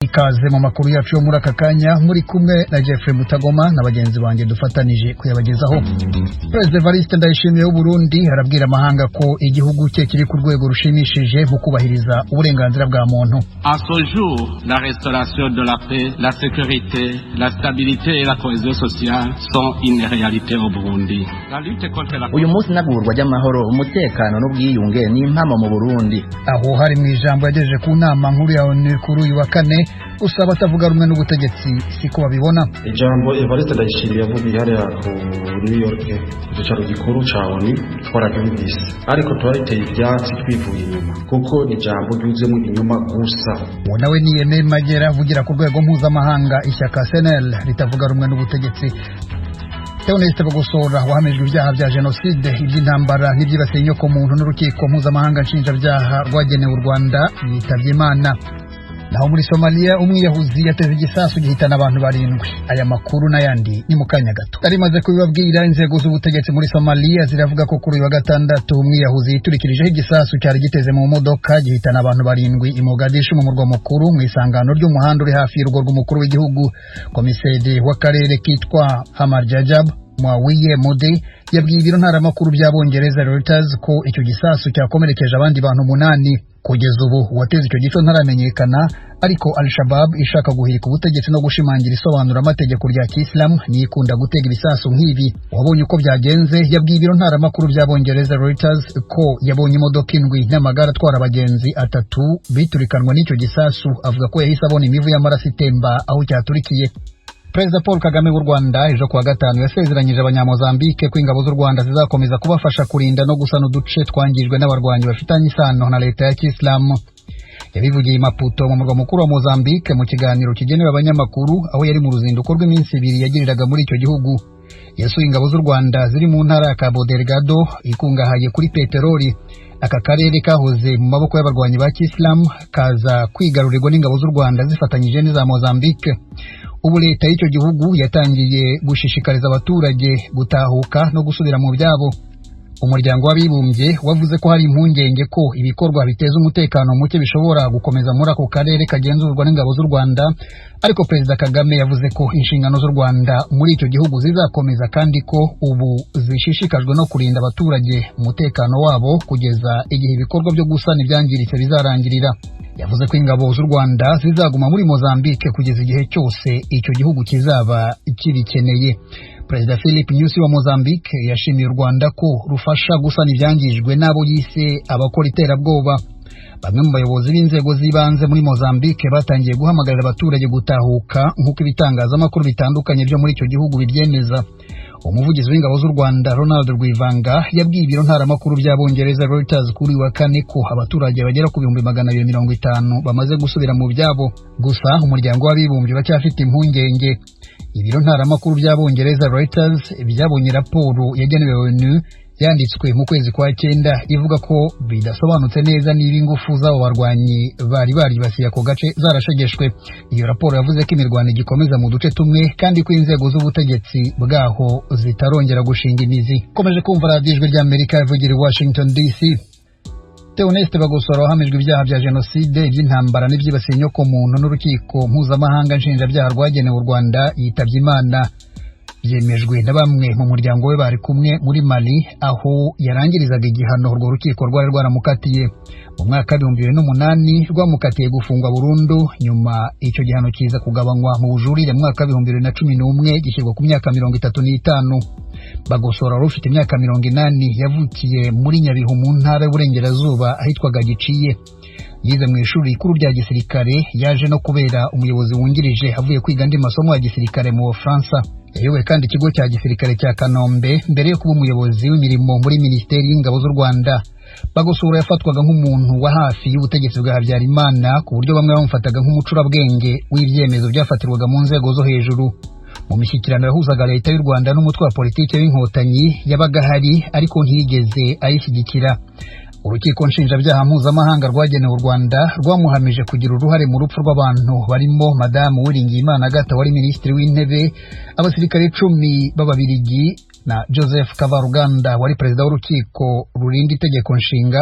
Ikaze mu makuru yacu yo muri aka kanya, muri kumwe na Jeffrey Mutagoma na bagenzi banjye dufatanije kuyabagezaho. Perezida Evariste Ndayishimiye w'u Burundi arabwira amahanga ko igihugu cye kiri ku rwego rushimishije mu kubahiriza uburenganzira bwa muntu. À ce jour, la restauration de la paix, la sécurité, la stabilité et la cohésion sociale sont une réalité au Burundi. La lutte contre la Uyu munsi nagurwa ry'amahoro, umutekano n'ubwiyunge ni impamo mu Burundi. Aho hari mu ijambo yagejeje ku nama nkuru ya ONU kuri uyu wa kane. Gusa abatavuga rumwe n'ubutegetsi siko babibona. Ijambo Evariste Ndayishimiye yavugiye hariya ku New York, ku cyicaro gikuru ca ONU, twararyumvise, ariko turariteye ivyatsi twivuye inyuma, kuko ni ijambo ryuzuyemo ibinyoma gusa. Uwo nawe ni Aime Magera, avugira ku rwego mpuzamahanga ishyaka CNL ritavuga rumwe n'ubutegetsi. Theoneste Bagosora, wahamijwe ibyaha bya jenoside, iby'intambara n'ibyibasiye inyokomuntu n'urukiko mpuzamahanga nshinjabyaha rwagenewe u Rwanda, yitabye Imana. Naho muri Somaliya, umwiyahuzi yateze igisasu gihitana abantu barindwi. Aya makuru n'ayandi ni mu kanya gato. Nari maze kubibabwira, inzego z'ubutegetsi muri Somaliya ziravuga ko kuri uyu wa gatandatu umwiyahuzi yiturikirijeho igisasu cyari giteze mu modoka, gihitana abantu barindwi i Mogadishu, mu murwa mukuru, mu isangano ry'umuhanda uri hafi y'urugo rw'umukuru w'igihugu. Komiseri w'akarere kitwa Hamar Jajab Mwawiye Mode yabwiye ibiro ntaramakuru by'Abongereza Reuters ko icyo gisasu cyakomerekeje abandi bantu umunani. Kugeza ubu uwateze icyo gico ntaramenyekana, ariko Al-Shabab ishaka guhirika ubutegetsi no gushimangira isobanuramategeko rya Kisilamu niyo ikunda gutega ibisasu nk'ibi. Uwabonye uko byagenze yabwiye ibiro ntaramakuru by'Abongereza Reuters ko yabonye imodoka indwi n'amagare atwara abagenzi atatu biturikanwa n'icyo gisasu. Avuga ko yahise abona imivu y'amaraso itemba aho cyaturikiye. Perezida Paul Kagame w'u Rwanda ejo kuwa gatanu yasezeranyije Abanyamozambike ko ingabo z'u Rwanda zizakomeza kubafasha kurinda no gusana uduce twangijwe n'abarwanyi bafitanye isano na leta ya Kisilamu. Yabivugiye i Maputo, mu murwa mukuru wa Mozambique, mu kiganiro kigenewe abanyamakuru, aho yari mu ruzinduko rw'iminsi 2 yagiriraga muri icyo gihugu. Yasuye ingabo z'u Rwanda ziri mu ntara ya Cabo Delgado ikungahaye kuri peteroli. Aka karere kahoze mu maboko y'abarwanyi ba Kisilamu, kaza kwigarurirwa n'ingabo z'u Rwanda zifatanyije n'iza Mozambique. Ubu leta y'icyo gihugu yatangiye gushishikariza abaturage gutahuka no gusubira mu byabo. Umuryango w'Abibumbye wavuze ko hari impungenge ko ibikorwa biteza umutekano muke bishobora gukomeza muri ako karere kagenzurwa n'ingabo z'u Rwanda, ariko Perezida Kagame yavuze ko inshingano z'u Rwanda muri icyo gihugu zizakomeza, kandi ko ubu zishishikajwe no kurinda abaturage umutekano wabo kugeza igihe ibikorwa byo gusana ibyangiritse bizarangirira. Yavuze ko ingabo z'u Rwanda zizaguma muri Mozambique kugeza igihe cyose icyo gihugu kizaba kibikeneye. Perezida Philip Nyusi wa Mozambique yashimiye u Rwanda ko rufasha gusana ibyangijwe n'abo yise abakora iterabwoba. Bamwe mu bayobozi b'inzego z'ibanze muri Mozambique batangiye guhamagarira abaturage gutahuka, nk'uko ibitangazamakuru bitandukanye byo muri icyo gihugu bibyemeza. Umuvugizi w'ingabo z'u Rwanda, Ronald Rwivanga, yabwiye ibiro ntaramakuru by'Abongereza Reuters kuri uyu wa kane ko abaturage bagera ku 250,000 bamaze gusubira mu byabo. Gusa Umuryango w'Abibumbye uracyafite impungenge. Ibiro ntaramakuru by'Abongereza Reuters byabonye raporo yagenewe ONU yanditswe mu kwezi kwa cyenda ivuga ko bidasobanutse neza niba ingufu z'abo barwanyi bari baribasiye ako gace zarashegeshwe. Iyo raporo yavuze ko imirwano igikomeza mu duce tumwe, kandi ko inzego z'ubutegetsi bwaho zitarongera gushinga imizi. Komeje kumva radiyo Ijwi ry'Amerika ivugira i Washington DC. Theoneste Bagosora, wahamijwe ibyaha bya jenoside, iby'intambara n'ibyibasiye inyokomuntu n'urukiko mpuzamahanga nshinjabyaha rwagenewe u Rwanda, yitabye Imana. Byemejwe na bamwe mu muryango we bari kumwe muri Mali, aho yarangirizaga igihano urwo rukiko rwari rwaramukatiye. Mu mwaka wa 2008 rwamukatiye gufungwa burundu, nyuma icyo gihano kiza kugabanywa mu bujurire mu mwaka wa 2011, gishyirwa ku myaka 35. Bagosora wari ufite imyaka 80 yavukiye muri Nyabihu, mu ntara y'Uburengerazuba, ahitwaga Giciye. Yize mu ishuri rikuru rya gisirikare, yaje no kubera umuyobozi wungirije avuye kwiga andi masomo ya gisirikare mu Bufaransa. Yayoboye kandi ikigo cya gisirikare cya Kanombe mbere yo kuba umuyobozi w'imirimo muri Minisiteri y'Ingabo z'u Rwanda. Bagosora yafatwaga nk'umuntu wa hafi y'ubutegetsi bwa Habyarimana, ku buryo bamwe bamufataga nk'umucurabwenge w'ibyemezo byafatirwaga mu nzego zo hejuru. Mu mishyikirano yahuzaga leta y'u Rwanda n'umutwe wa politiki w'Inkotanyi yabaga ahari, ariko ntiyigeze ayishyigikira. Urukiko nshinjabyaha mpuzamahanga rwagenewe u Rwanda rwamuhamije kugira uruhare mu rupfu rw'abantu barimo Madamu Uwiringiyimana Agathe wari Minisitiri w'Intebe, abasirikare 10 b'Ababirigi na Joseph Kavaruganda wari perezida w'urukiko rurinda itegeko nshinga.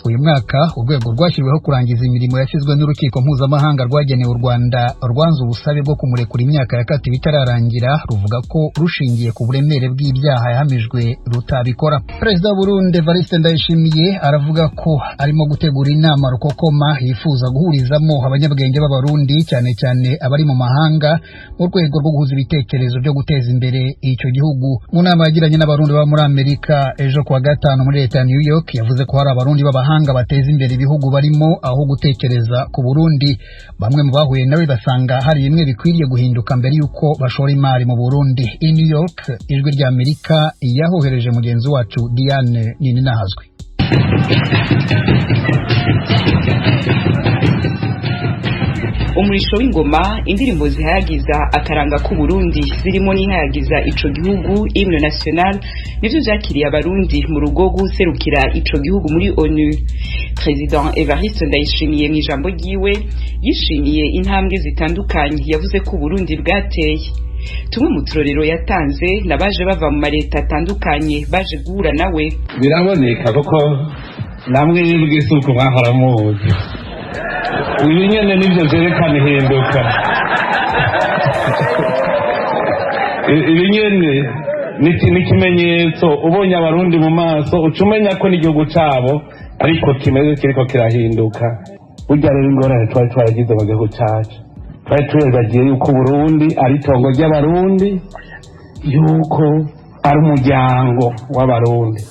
Uyu mwaka urwego rwashyiriweho kurangiza imirimo yashyizwe n'urukiko mpuzamahanga rwagenewe u Rwanda rwanze ubusabe bwo kumurekura imyaka yakatiwe itararangira, ruvuga ko rushingiye ku buremere bw'ibyaha yahamijwe rutabikora. Perezida wa Burundi Evariste Ndayishimiye aravuga ko arimo gutegura inama rukokoma yifuza guhurizamo abanyabwenge b'Abarundi, cyane cyane abari mu mahanga, mu rwego rwo guhuza ibitekerezo byo guteza imbere icyo gihugu. Mu nama yagiranye n'Abarundi baba muri Amerika ejo kuwa gatanu muri leta ya New York, yavuze ko hari Abarundi b'abahanga bateza imbere ibihugu barimo aho gutekereza ku Burundi. Bamwe mu bahuye nawe basanga hari bimwe bikwiriye guhinduka mbere y'uko bashora imari mu Burundi. I New York, Ijwi rya Amerika yahohereje mugenzi wacu Diane Nininahazwe. Umurisho w'ingoma, indirimbo zihayagiza akaranga k'u Burundi zirimo n'ihayagiza ico gihugu, hymne national, nivyo vyakiriye Abarundi mu rugo guserukira ico gihugu muri ONU. President Evariste Ndayishimiye mu ijambo ryiwe yishimiye intambwe zitandukanye yavuze ko Burundi bwateye. Tumwe mu turorero yatanze nabaje bava mu mareta atandukanye baje guhura nawe. Biraboneka kuko namwe bw'isuku mwahora muzi, ibi nyene nivyo vyerekana ihinduka. Ibi nyene ni ikimenyetso, ubonye Abarundi mu maso uca umenya ko n'igihugu cabo ariko kimeze kiriko kirahinduka. Burya rero ingorane twari twaragize mu gihugu cacu, twari twibagiye yuko Burundi ari itongo ry'Abarundi, yuko ari umuryango w'Abarundi.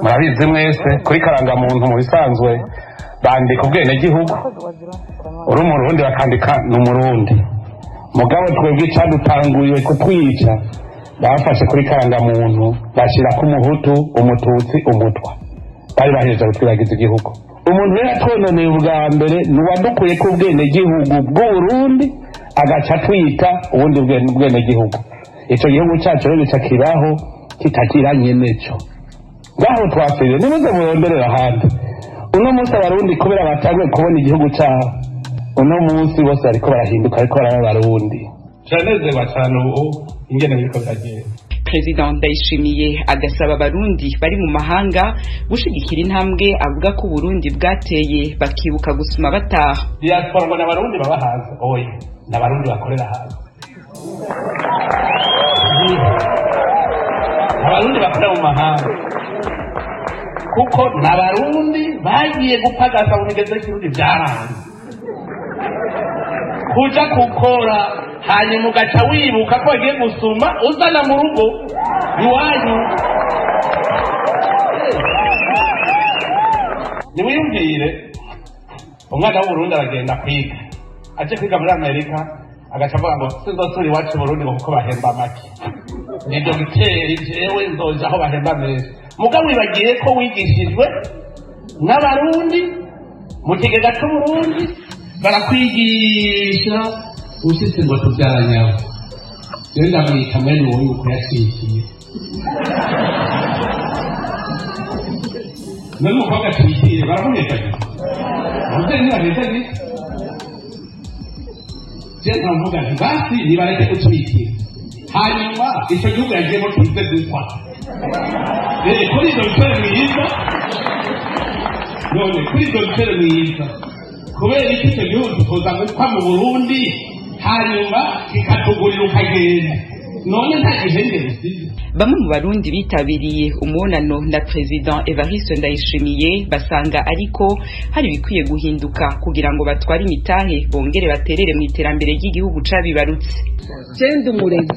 Murabizi mwese, kuri karangamuntu mu bisanzwe bandika ubwenegihugu, uri Umurundi bakandika ni Umurundi. Mugabo twebwe icadutanguye kutwica, bafashe kuri karangamuntu bashyirako Umuhutu, Umututsi, Umutwa. Bari bahejeje gutwiragiza igihugu. Umuntu rero atwononeye ubwa mbere ni uwadukuye ko ubwenegihugu bw'Uburundi, agaca atwita ubundi bwenegihugu. Ico gihugu cacu rero gica kibaho kitagira nyeneco. Ngaho twapfiriye, nimuze muronderera ahandi. Uno munsi Abarundi kubera batanguye kubona igihugu cabo, uno munsi bose bariko barahinduka, ariko baraba Abarundi. Turanezerwa cane ubu ingene biriko biragenda. President Ndayishimiye agasaba Abarundi bari mu mahanga gushigikira intambwe avuga ko Burundi bwateye, bakibuka gusuma bataha. Diaspora ngo n'Abarundi baba hanze? Oya, n'Abarundi bakorera hanze. Abarundi bakorera mu mahanga, kuko n'Abarundi bagiye gupagasa mu migenzo y'ikirundi byaranze kuja gukora, hanyuma ugaca wibuka ko wagiye gusuma uzana mu rugo iwanyu. Niwiyumvire, umwana w'Uburundi aragenda kwiga, aje kwiga muri Amerika, agaca avuga ngo sinzosubira iwacu i Burundi ngo kuko bahemba make, ni dogiteri jewe nzoja aho bahemba menshi. Mugabo wibagiye ko wigishijwe n'Abarundi mu kigega c'Uburundi, barakwigisha ushitse ngo tubyaranyabo. Rero ndamwita mwene uwo yuko yashikiye. None umukobwa atwikiye baramuhezagiza, abavyeyi ntibahezagiza. Je nkavuga nti basi nibareke gutwikira, hanyuma ico gihugu yagiyemo kize gukwa kuri dogiteri mwiza. None kuri dogiteri mwiza, kubera iki ico gihugu tukoza gukwa mu Burundi, hanyuma kikatugurira ukagenda? None nta gihengere sivyo? Bamwe mu Barundi bitabiriye umubonano na President Evariste Ndayishimiye basanga ariko hari ibikwiye guhinduka kugira ngo batware imitahe bongere baterere mu iterambere ry'igihugu cabibarutse. Je ndi umurezi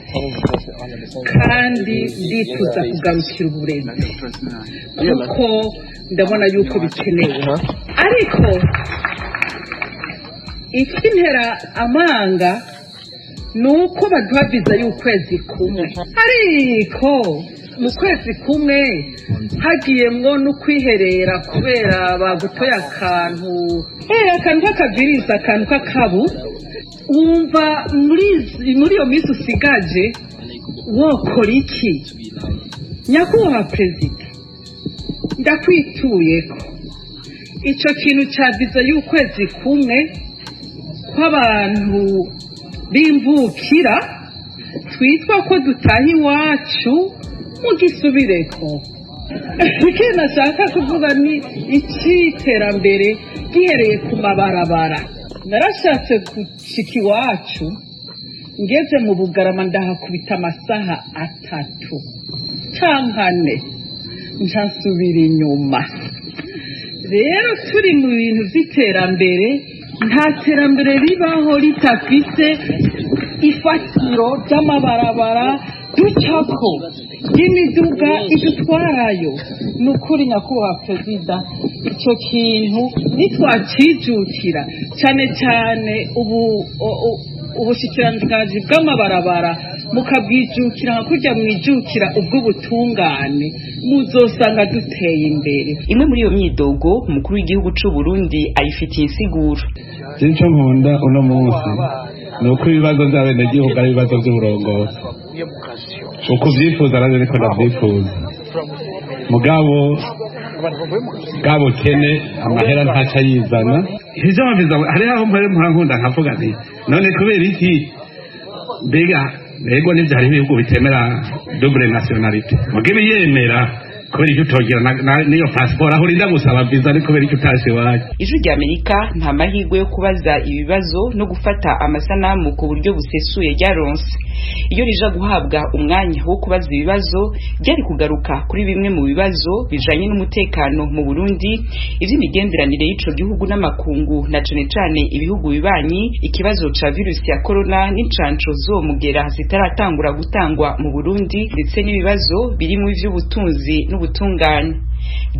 kandi ndifuza kugarukira uburezi kuko ndabona yuko bikenewe, ariko ikintera amanga ni uko baduha viza y'ukwezi kumwe, ariko mu kwezi kumwe hagiyemwo no kwiherera kubera bagutoye akantu, akantu k'akavirizi, akantu k'akabu, wumva muri iyo minsi usigaje wokora iki? Nyakubahwa Perezida, ndakwituyeko ico kintu ca viza y'ukwezi kumwe kw'abantu b'imvukira twitwa ko dutaha iwacu, mugisubireko. Ikintu nashaka kuvuga ni icy'iterambere gihereye ku mabarabara. Narashatse gushika iwacu, ngeze mu Bugarama ndahakubita amasaha 3 canke 4, nsubira inyuma. Rero turi mu bintu by'iterambere, nta terambere ribaho ritafise ifatiro ry'amabarabara ducako ry'imiduga idutwarayo. Ni ukuri, nyakubahwa perezida, icyo kintu nitwacijukira cyane cyane ubu ubushikiranganji bw'amabarabara, mukabwijukira nka kurya mwijukira ubw'ubutungane, muzosanga duteye imbere. Imwe muri iyo myidogo umukuru w'igihugu c'u Burundi ayifitiye insiguro. Icyo nkunda uno munsi ni uko ibibazo by'abenegihugu ari ibibazo by'uburongozi. Uko ubyifuza nanjye niko ndabyifuza, mugabo bwa bukene, amahera ntaca yizana. Ivyo babiza, hariho aho mpora nkunda nkavuga nti: "None kubera iki?" Mbega mbego nivyo, hariho ibihugu bitemera double nationalité, mugabo yemera. Kubera icyo utogira n'iyo pasiporo aho urinda gusaba visa, ni kubera icyo utashe iwanyu? Ijwi rya Amerika nta mahirwe yo kubaza ibibazo no gufata amasanamu ku buryo busesuye ryaronse. Iyo rija guhabwa umwanya wo kubaza ibibazo, ryari kugaruka kuri bimwe mu bibazo bijanye n'umutekano mu Burundi, ivy'imigenderanire y'ico gihugu n'amakungu, na cane cane ibihugu bibanyi, ikibazo ca virusi ya corona n'incanco z'uwo mugera zitaratangura gutangwa mu Burundi, ndetse n'ibibazo biri mu ivy'ubutunzi n'ubutungane.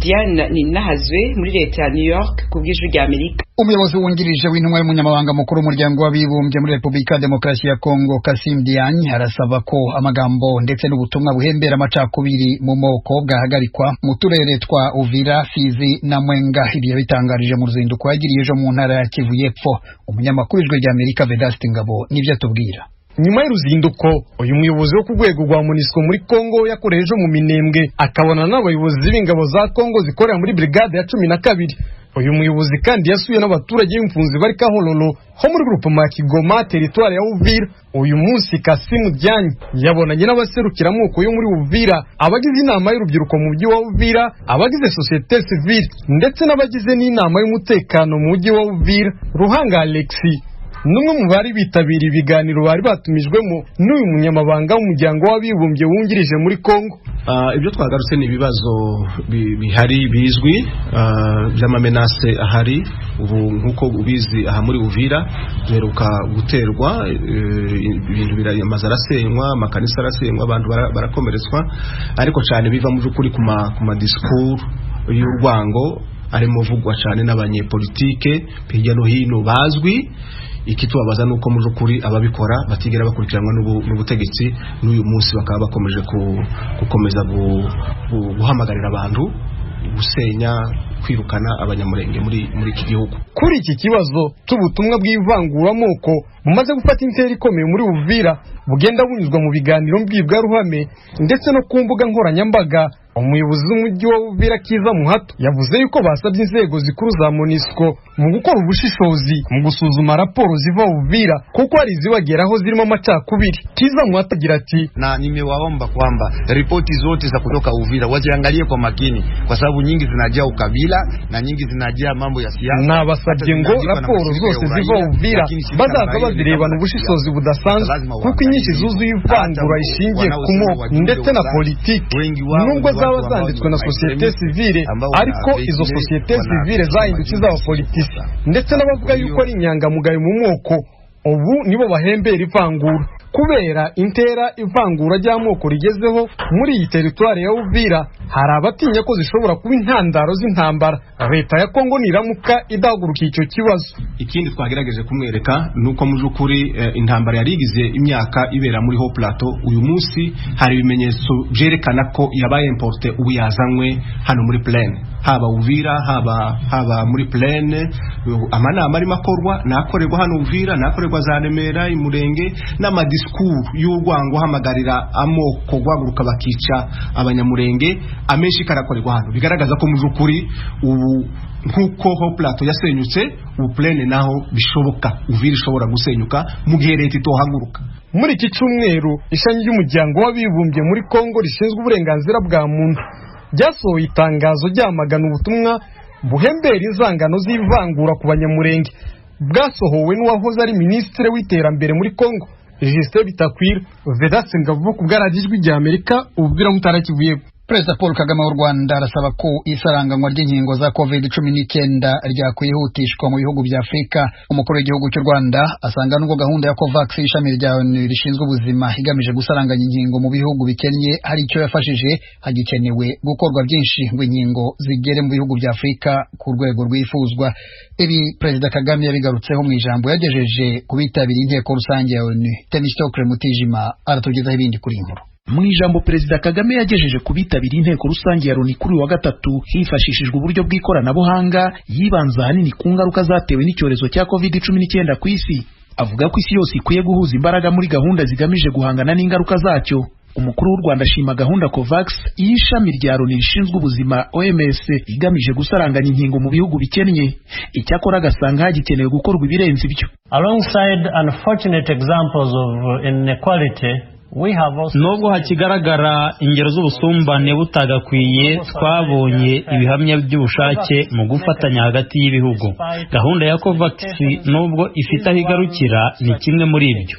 Diane Ninahazwe muri leta ya New York ku bw'Ijwi rya Amerika. Umuyobozi wungirije w'intumwa y'umunyamabanga mukuru w'Umuryango w'Abibumbye muri Repubulika ya Demokarasi ya Kongo, Kasim Diagne, arasaba ko amagambo ndetse n'ubutumwa buhembera amacakubiri mu moko bwahagarikwa mu turere twa Uvira, Fizi na Mwenga. Ibyo yabitangarije mu ruzinduko yagiriye ejo mu ntara ya Kivu y'Epfo. Umunyamakuru w'Ijwi rya Amerika, Vedaste Ngabo, nibyo atubwira. Nyuma y'uruzinduko uyu muyobozi wo ku rwego rwa MONUSCO muri Congo yakoreye ejo mu Minembwe, akabona n'abayobozi b'ingabo za Congo zikorera muri brigade ya 12. Uyu muyobozi kandi yasuye n'abaturage b'impunzi bari Kahororo ho muri groupement ya Kigoma, teritwari ya Uvira. Uyu munsi Kasimu Diagne yabonanye n'abaserukiramoko yo muri Uvira, abagize inama y'urubyiruko mu mujyi wa Uvira, abagize société civile ndetse n'abagize n'inama y'umutekano mu mujyi wa Uvira. Ruhanga Alexis n'umwe mu bari bitabiriye ibiganiro bari batumijwemo n'uyu munyamabanga w'Umuryango w'Abibumbye wungirije muri Congo. Ibyo twagarutse ni ibibazo bihari bizwi by'ama menaces ahari ubu. Nk'uko ubizi, aha muri Uvira duheruka guterwa, ibintu amazu arasenywa, amakanisa arasenywa, abantu barakomeretswa, ariko cyane biva mu by'ukuri ku ma discours y'urwango arimo vugwa cyane n'abanyepolitike hirya no hino bazwi. Ikitubabaza nuko mu by'ukuri ababikora batigera bakurikiranwa n'ubutegetsi, n'uyu munsi bakaba bakomeje gukomeza guhamagarira abantu gusenya, kwirukana Abanyamurenge muri iki gihugu. Kuri iki kibazo cy'ubutumwa bw'ivanguramoko bumaze gufata intera ikomeye muri Uvira, bugenda bunyuzwa mu biganiro mbwirwaruhame ndetse no ku mbuga nkoranyambaga, umuyobozi w'umujyi wa Uvira, Kiza Muhato, yavuze yuko basabye inzego zikuru za MONUSCO mu gukora ubushishozi mu gusuzuma raporo ziva Uvira, kuko hari izibageraho zirimo amacakubiri. Kiza Muhato agira ati: Na nimewaomba kwamba ripoti zote za kutoka Uvira waziangalie kwa makini, kwa sababu nyingi zinajaa ukabila na nyingi zinajaa mambo ya siasa. Nabasabye ngo raporo zose ziva Uvira bazaza bazirebana ubushishozi budasanzwe, kuko inyinshi zuzuye ivangura rishingiye ku moko ndetse na politiki, nubwo zaba zanditswe na société civile, ariko izo société civile zahindutse iz'abapolitisi, ndetse n'abavuga yuko ari inyangamugayo mu moko ubu nibo bahembera ivangura. Kubera intera ivangura ry'amoko rigezeho muri iyi teritwari ya Uvira, hari abatinya ko zishobora kuba intandaro z'intambara leta ya Kongo niramuka idahagurukiye icyo kibazo. Ikindi twagerageje kumwereka ni uko mu by'ukuri intambara yari igize imyaka ibera muri Haut Plateau, uyu munsi hari ibimenyetso byerekana ko yabaye importé, ubu yazanywe hano muri plaine, haba Uvira, haba muri plaine. Amanama arimo akorwa nakorerwa hano Uvira, nakorerwa za Remera, Imurenge, n'ama discours y'urwango hamagarira amoko guhaguruka bakica Abanyamurenge, amenshi karakorerwa hano, bigaragaza ko mu by'ukuri ubu nk'uko Haut Plateau yasenyutse, ubu plaine naho bishoboka, Uvira ishobora gusenyuka mu gihe leta itohaguruka. Muri iki cyumweru, ishami ry'Umuryango w'Abibumbye muri Kongo rishinzwe uburenganzira bwa muntu ryasohoye itangazo ryamagana ubutumwa buhembera inzangano z'ivangura ku Banyamurenge bwasohowe n'uwahoze ari minisitiri w'iterambere muri Kongo Justin Bitakwira. Vedaste Ngabo ku bwa Ijwi rya Amerika, Uvira, Mutara Kivu y'Epfo. Perezida Paul Kagame w'u Rwanda arasaba ko isaranganywa ry'inkingo za COVID-19 ryakwihutishwa mu bihugu bya Afurika. Umukuru w'igihugu cy'u Rwanda asanga nubwo gahunda ya COVAX, ishami rya ONU rishinzwe ubuzima, igamije gusaranganya inkingo mu bihugu bikennye, hari icyo yafashije, hagikenewe gukorwa byinshi ngo inkingo zigere mu bihugu bya Afurika ku rwego rwifuzwa. Ibi Perezida Kagame yabigarutseho mu ijambo yagejeje ku bitabiriye inteko rusange ya ONU. Temistokle Mutijima aratugezaho ibindi kuri iyi nkuru. Mu ijambo Perezida Kagame yagejeje ku bitabiriye inteko rusange ya Loni kuri uyu wa gatatu hifashishijwe uburyo bw'ikoranabuhanga, yibanze ahanini ku ngaruka zatewe n'icyorezo cya COVID-19 ku isi, avuga ko isi yose ikwiye guhuza imbaraga muri gahunda zigamije guhangana n'ingaruka zacyo. Umukuru w'u Rwanda ashima gahunda COVAX y'ishami rya Loni rishinzwe ubuzima OMS igamije gusaranganya inkingo mu bihugu bikennye, icyakora agasanga hagikenewe gukorwa ibirenze ibyo. Alongside unfortunate examples of inequality, Nubwo hakigaragara ingero z'ubusumbane butagakwiye, twabonye ibihamya by'ubushake mu gufatanya hagati y'ibihugu. Gahunda ya COVAX, nubwo ifite aho igarukira, ni kimwe muri ibyo.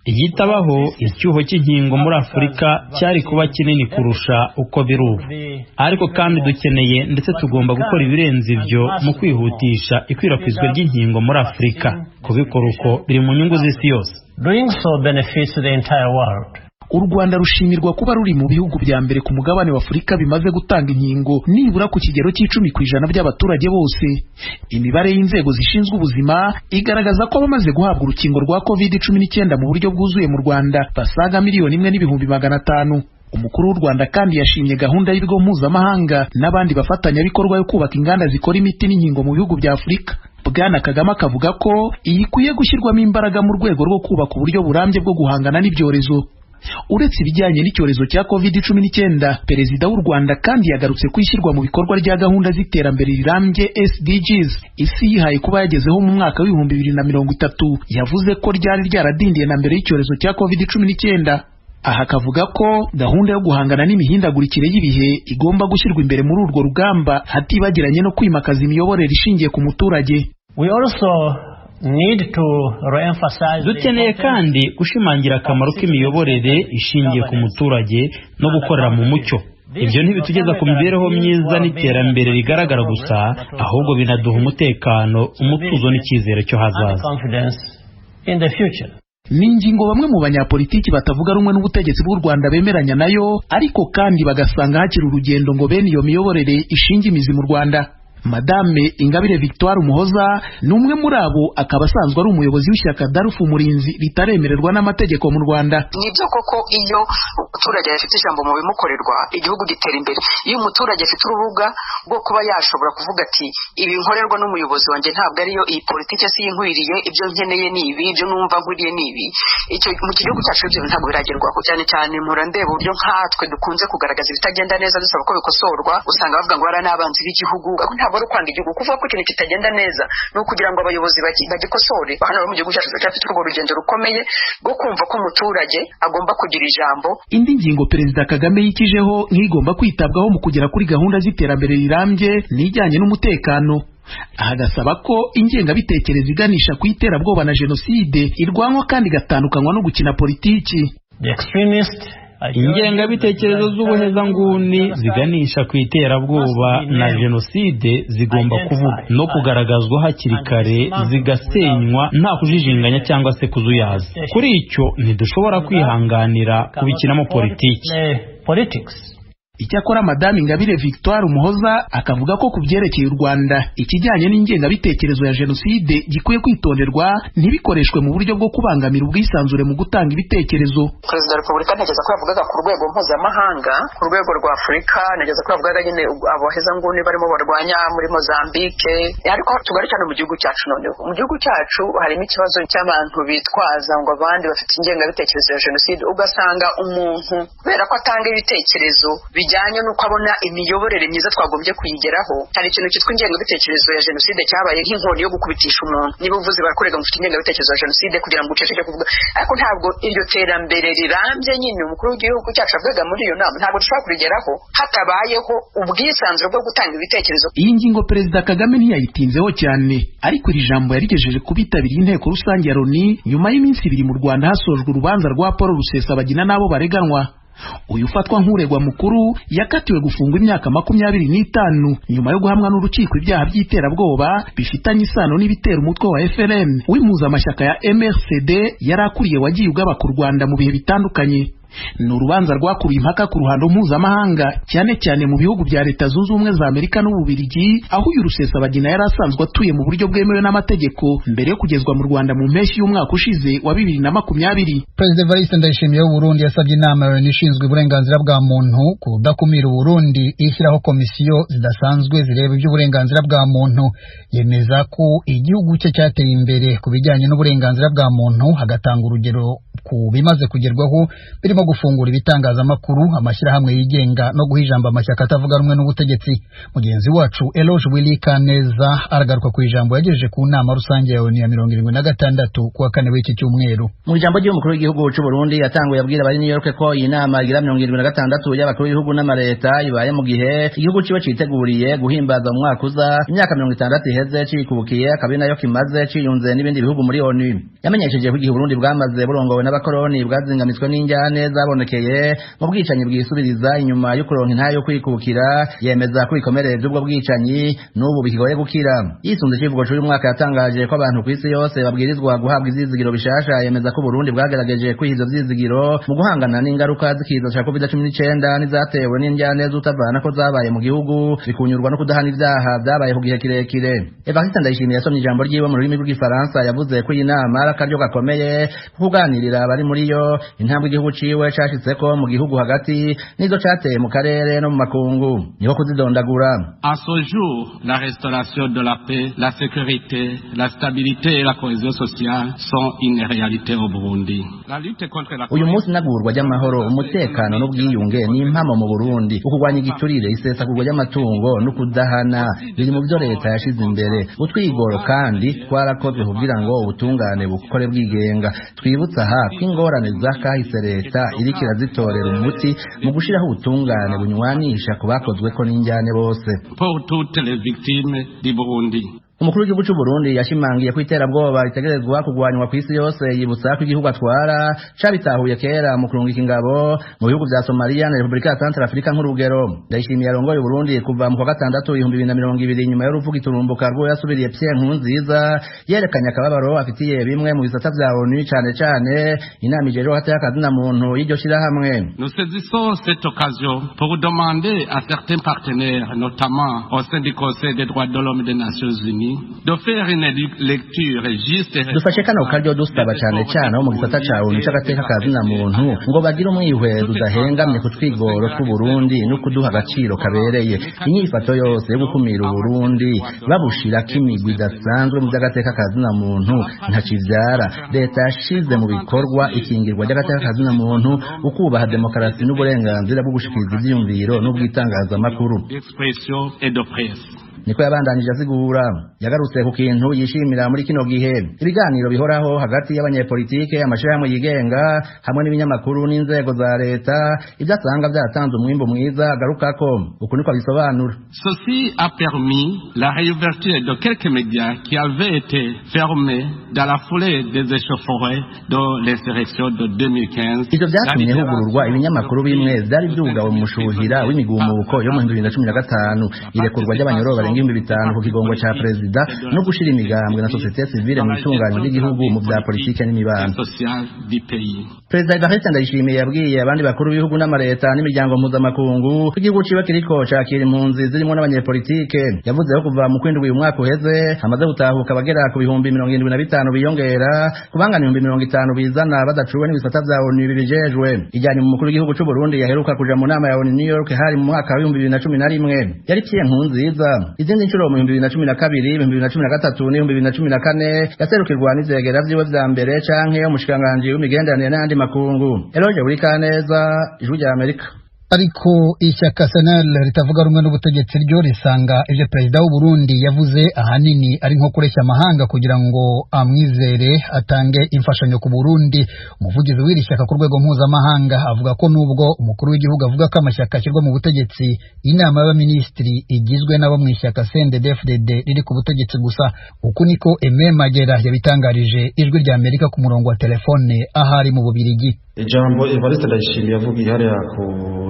Igitabaho, icyuho cy'inkingo muri Afurika cyari kuba kinini kurusha uko biri ubu. Ariko kandi dukeneye ndetse tugomba gukora ibirenze ibyo mu kwihutisha ikwirakwizwa ry'inkingo muri Afurika. Kubikora uko biri mu nyungu z'isi yose. Doing so benefits the entire world. U Rwanda rushimirwa kuba ruri mu bihugu bya mbere ku mugabane wa Afurika bimaze gutanga inkingo nibura ku kigero c'10% by'abaturage bose. Imibare y'inzego zishinzwe ubuzima igaragaza ko abamaze guhabwa urukingo rwa COVID-19 mu buryo bwuzuye mu Rwanda basaga 1,500,000. Umukuru w'u Rwanda kandi yashimye gahunda y'ibigo mpuzamahanga n'abandi bafatanyabikorwa yo kubaka inganda zikora imiti n'inkingo mu bihugu bya Afurika. Bwana Kagame akavuga ko iyi ikwiye gushyirwamo imbaraga mu rwego rwo kubaka uburyo burambye bwo guhangana n'ibyorezo. Uretse ibijyanye n'icyorezo cya COVID-19, Perezida w'u Rwanda kandi yagarutse ku ishyirwa mu bikorwa rya gahunda z'iterambere rirambye SDGs isi yihaye kuba yagezeho mu mwaka w'2030. Yavuze ko ryari ryaradindiye na mbere y'icyorezo cya COVID-19. Aha akavuga ko gahunda yo guhangana n'imihindagurikire y'ibihe igomba gushyirwa imbere muri urwo rugamba, hatibagiranye no kwimakaza imiyoborere ishingiye ku muturage. We also need to re-emphasize Dukeneye kandi gushimangira akamaro k'imiyoborere ishingiye ku muturage no gukorera mu mucyo. Ibyo ntibitugeza ku mibereho myiza n'iterambere rigaragara gusa, ahubwo binaduha umutekano, umutuzo n'icyizere cyo hazaza. confidence in the future. Ni ingingo bamwe mu banyapolitiki batavuga rumwe n'ubutegetsi bw'u Rwanda bemeranya nayo, ariko kandi bagasanga hakiri urugendo ngo bene iyo miyoborere ishinge imizi mu Rwanda. Madame Ingabire Victoire Umuhoza ni umwe muri abo, akaba asanzwe ari umuyobozi w'ishyaka Darufu Umurinzi ritaremererwa n'amategeko mu Rwanda. Nibyo koko, iyo umuturage afite ijambo mu bimukorerwa, igihugu gitera imbere. Iyo umuturage afite urubuga rwo kuba yashobora kuvuga ati: "Ibi nkorerwa n'umuyobozi wanjye ntabwo ariyo, iyi politiki si inkwiriye, ibyo nkeneye ni ibi, ibyo numva nkwiriye ni ibi." Icyo mu gihugu cyacu ibyo ntabwo biragerwaho. Cyane cyane mpora ndeba uburyo nkatwe dukunze kugaragaza ibitagenda neza dusaba ko bikosorwa, usanga bavuga ngo bariya ni abanzi b'igihugu. Ntabwo ari ukwanga igihugu. Kuvuga ko ikintu kitagenda neza ni ukugira ngo abayobozi bagikosore. Hano mu gihugu cyacu turacyafite urwo rugendo rukomeye rwo kumva ko umuturage agomba kugira ijambo. Indi ngingo Perezida Kagame yikijeho nk'igomba kwitabwaho mu kugera kuri gahunda z'iterambere rirambye n'ijyanye n'umutekano. Aha agasaba ko ingengabitekerezo iganisha ku iterabwoba na jenoside irwanywa kandi igatandukanywa no gukina politiki. The extremist Ingengabitekerezo z'ubuhezanguni ziganisha ku iterabwoba na jenoside zigomba kuvugwa no kugaragazwa hakiri kare, zigasenywa nta kujijinganya cyangwa se kuzuyaza. Kuri icyo ntidushobora kwihanganira kubikinamo politiki. Politics. Icyakora Madame Ingabire Victoire Umuhoza akavuga ko ku byerekeye u Rwanda, ikijyanye n'ingengabitekerezo ya jenoside gikwiye kwitonderwa, ntibikoreshwe mu buryo bwo kubangamira ubwisanzure mu gutanga ibitekerezo. Perezida wa Repubulika ntekereza ko yavugaga ku rwego mpuzamahanga. Ku rwego rwa Afurika, ntekereza ko yavugaga nyine abahezanguni barimo barwanya muri Mozambique. Ariko tugaruke hano mu gihugu cyacu. Noneho mu gihugu cyacu harimo ikibazo cy'abantu bitwaza ngo abandi bafite ingengabitekerezo ya jenoside, ugasanga umuntu kubera ko atanga ibitekerezo. Kijyanye n'uko abona imiyoborere myiza twagombye kuyigeraho. Hari ikintu cyitwa ingengabitekerezo ya jenoside cyabaye nk'inkoni yo gukubitisha umuntu. Niba uvuze barakurega ngo ufite ingengabitekerezo ya jenoside kugira ngo uceceke kuvuga, ariko ntabwo iryo terambere rirambye nyine umukuru w'igihugu cyacu avuga muri iyo nama ntabwo dushobora kurigeraho hatabayeho ubwisanzure bwo gutanga ibitekerezo. Iyi ngingo Perezida Kagame ntiyayitinzeho cyane, ariko iri jambo yarigejeje ku bitabiriye inteko rusange ya Loni nyuma y'iminsi 2 mu Rwanda hasojwe urubanza rwa Paul Rusesabagina n'abo bareganwa. Uyu ufatwa nk'uregwa mukuru yakatiwe gufungwa imyaka 25 nyuma yo guhamwa n'urukiko ibyaha by'iterabwoba bifitanye isano n'ibitera umutwe wa FLN w'impuzamashyaka ya MRCD yari akuriye wagiye ugaba ku Rwanda mu bihe bitandukanye. Ni urubanza rwakuruye impaka ku ruhando mpuzamahanga cyane cyane mu bihugu bya Leta Zunze Ubumwe za Amerika n'Ububiligi, aho uyu Rusesabagina yari asanzwe atuye mu buryo bwemewe n'amategeko mbere yo kugezwa mu Rwanda mu mpeshyi y'umwaka ushize wa 2020. Perezida Evariste Ndayishimiye w'u Burundi yasabye inama ya ONU ishinzwe uburenganzira bwa muntu kudakumira u Burundi ishyiraho komisiyo zidasanzwe zireba iby'uburenganzira bwa muntu. Yemeza ko igihugu cye cyateye imbere ku bijyanye n'uburenganzira bwa muntu, agatanga urugero ku bimaze kugerwaho birimo gufungura ibitangazamakuru, amashyirahamwe yigenga no guha ijambo amashyaka atavuga rumwe n'ubutegetsi. Mugenzi wacu Eloge Willy Kaneza aragaruka ku ijambo yagejeje ku nama rusange ya ONU ya 76 kuwa kane w'iki cyumweru. Mu ijambo ry'umukuru w'igihugu cy'u Burundi yatanguye abwira abari New York ko iyi nama igira 76 y'abakuru b'ibihugu n'amareta ibaye mu gihe igihugu ciwe citeguriye guhimbaza mu mwaka uza imyaka 60 iheze cikubukiye, akaba nayo kimaze ciyunze n'ibindi bihugu muri ONU. Yamenyesheje ko igihe Burundi bwamaze burongowe n'abakoroni bwazingamitswe n'injyane zabonekeye mu bwicanyi bwisubiriza inyuma yo kuronka intayo yo kwikukira, yemeza ko ibikomere by'ubwo bwicanyi n'ubu bikigoye gukira. Yisunze icivugo c'uyu mwaka yatangaje ko abantu kw'isi yose babwirizwa guhabwa ivyizigiro bishasha, yemeza ko Burundi bwagerageje kwiha ivyo vyizigiro mu guhangana n'ingaruka z'ikiza ca COVID-19 n'izatewe n'injyane z'utavana ko zabaye mu gihugu, bikunyurwa no kudahana ivyaha vyabaye ku gihe kirekire. Evariste Ndayishimiye yasomye ijambo ryiwe mu rurimi rw'igifaransa, yavuze ko iyi nama ari akaryo gakomeye ko kuganirira abari muri yo intambwe igihugu ciwe cashitseko mu gihugu hagati n'izo cateye mu karere no mu makungu, niho kuzidondagura. À ce jour, la restauration de la paix, la sécurité, la stabilité et la cohésion sociale sont une réalité au Burundi. La lutte contre la Uyu munsi nagurwa ry'amahoro, umutekano n'ubwiyunge ni impamo mu Burundi. Ukugwanya igiturire, isesagurwa ry'amatungo no kudahana biri mu byo leta yashize imbere. Utwigoro kandi twarakozwe kugira ngo ubutungane bukore bwigenga. Twibutsa aha ko ingorane z'akahise leta iriko irazitorera umuti mu gushiraho ubutungane bunywanisha ku bakozweko n'injyane bose. Pour toutes les victimes du Burundi. Umukuru w'igihugu c'u Burundi yashimangiye ko iterabwoba ritegerezwa kugwanywa kw'isi yose, yibutsa ko igihugu atwara cabitahuye kera mu kurungika ingabo mu bihugu vya Somalia na Repubulika ya Centrafrica nk'urugero. Ndayishimiye arongoye Burundi kuva mu kwa gatandatu 2020 nyuma y'urupfu giturumbuka rw'uwo yasubiriye Pierre Nkurunziza, yerekanye akababaro afitiye bimwe mu bisata vya ONU, cane cane inama ijejwe hagati y'akazina muntu y'iryo shirahamwe. Nous saisissons cette occasion pour demander à certains partenaires, notamment au sein du Conseil des droits de l'homme des Nations Unies, de faire une lecture juste. Dufashe kano karyo dusaba cane cane abo mu gisata ca ONU c'agateka ka zina muntu ngo bagire umwihwezo udahengamye ku twigoro tw'Uburundi no kuduha agaciro kabereye. Inyifato yose yo gukumira Uburundi babushirako imigwi idasanzwe mu vy'agateka ka zina muntu ntakivyara. Leta yashize mu bikorwa ikingirwa ry'agateka ka zina muntu, ukubaha demokarasi n'uburenganzira bwo gushikiriza ivyiyumviro n'ubw'itangazamakuru. Niko yabandanije asigura. Yagarutse ku kintu yishimira muri kino gihe, ibiganiro bihoraho hagati y'abanyepolitike, amashirahamwe yigenga hamwe n'ibinyamakuru n'inzego za leta, ibyo asanga byaratanze umwimbu mwiza agarukako. Uku niko abisobanura. Ceci a permis la réouverture de quelques médias qui avaient été fermés dans la foulée des échauffourées de l'insurrection de 2015. Ivyo vyatumye hugururwa ibinyamakuru bimwe vyari vyugawe mu mushuhira w'imigumuko yo mu 2015, irekurwa ry'abanyoro barenga 5000 ku kigongo ca perezida, no gushira imigambwe na societe civile mu itunganywa ry'igihugu mu vya politike n'imibano. Perezida Evariste Ndayishimiye yabwiye abandi bakuru b'ibihugu n'amareta n'imiryango mpuzamakungu ko igihugu ciwe kiriko cakira impunzi zirimwo n'abanyepolitike. Yavuze ko kuva mu kwindwi uyu mwaka uheze hamaze gutahuka abagera ku 75,000 biyongera ku bangana 50,000 bizana badacuwe n'ibisata vya ONU bibijejwe. Ijyanye mu mukuru w'igihugu c'u Burundi yaheruka kuja mu nama ya ONU New York hari mu mwaka wa 2011 yari Pierre Nkurunziza. Izindi nshuro mu 2012, 2013 n'ibihumbi 2014 yaserukirwa n'ivyegera vyiwe vya mbere canke umushikiranganji w'imigenderanire n'ayandi makungu. Eloge Burikaneza, Ijwi rya Amerika. Ariko ishyaka SNL ritavuga rumwe n'ubutegetsi ryo risanga ibyo perezida w'u Burundi yavuze ahanini ari nko kureshya amahanga kugira ngo amwizere atange imfashanyo ku Burundi. Umuvugizi w'iri shyaka ku rwego mpuzamahanga avuga ko nubwo umukuru w'igihugu avuga ko amashyaka ashyirwa mu butegetsi, inama y'abaminisitiri igizwe n'abo mu ishyaka CNDD-FDD riri ku butegetsi gusa. Uku niko Aime Magera yabitangarije Ijwi rya Amerika ku murongo wa telefone ahari mu Bubirigi. Ijambo Evariste Ndayishimiye yavugiye hariya ku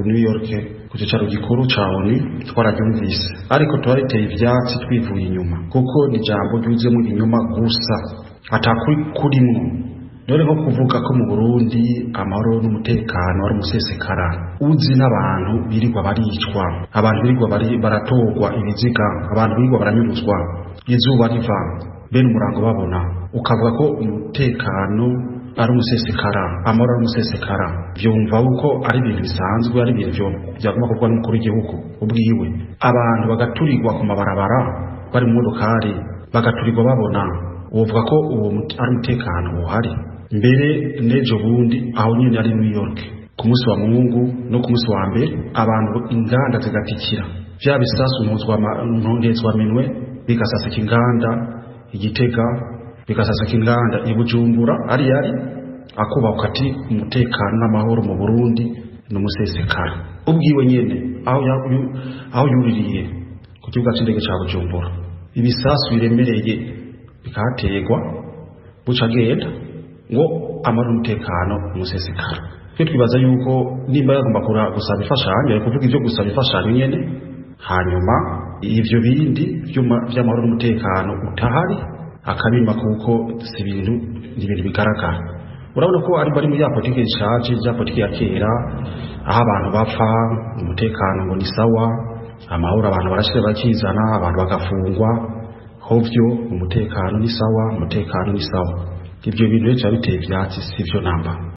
New York ku cyicaro gikuru ca ONU twararyumvise, ariko turariteye ivyatsi twivuye inyuma, kuko ni ijambo ryuzuyemo ibinyoma gusa atakuri kurimwo. Dore nko kuvuga ko mu Burundi amahoro n'umutekano ari umusesekara, uzi n'abantu birirwa baricwa, abantu birirwa baratorwa ibiziga, abantu birirwa baranyuruzwa, izuba riva bene umurango babona, ukavuga ko umutekano ari umusesekara, amahoro ari umusesekara, vyumva uko ari ibintu bisanzwe, ari ibintu vyagomba kuvuga n'umukuru w'igihugu ubwiwe. Abantu bagaturirwa ku mabarabara bari mu modokari, bagaturirwa babona, wovuga ko uwo ari umutekano uhari. Mbere n'ejo bundi aho nyene ari New York ku munsi wa Mungu no ku munsi wa mbere, abantu inganda zigatikira, vya bisasu ntezwaminwe bigasasika inganda Igitega, bigasasika inganda i Bujumbura, ari yari akubaka ati umutekano n'amahoro mu Burundi n'umusesekara. Ubwiwe nyene aho yuririye ku kibuga c'indege ca Bujumbura, ibisasu biremereye bikahaterwa, buca agenda ngo amahoro n'umutekano umusesekara. Twe twibaza yuko nimba yagomba gusaba imfashanyo, ari kuvuga ivyo gusaba imfashanyo nyene, hanyuma ivyo bindi vy'amahoro n'umutekano utahari akabima, kuko si ibintu, ni ibintu bigaragara. Urabona ko ari bari muri ya politiki ishaje, ya politiki ya kera, aho abantu bapfa umutekano ngo ni sawa, amahoro abantu barashira bakizana, abantu bagafungwa hovyo, umutekano ni sawa, umutekano ni sawa. Ivyo bintu rero biteye ivyatsi, sivyo namba.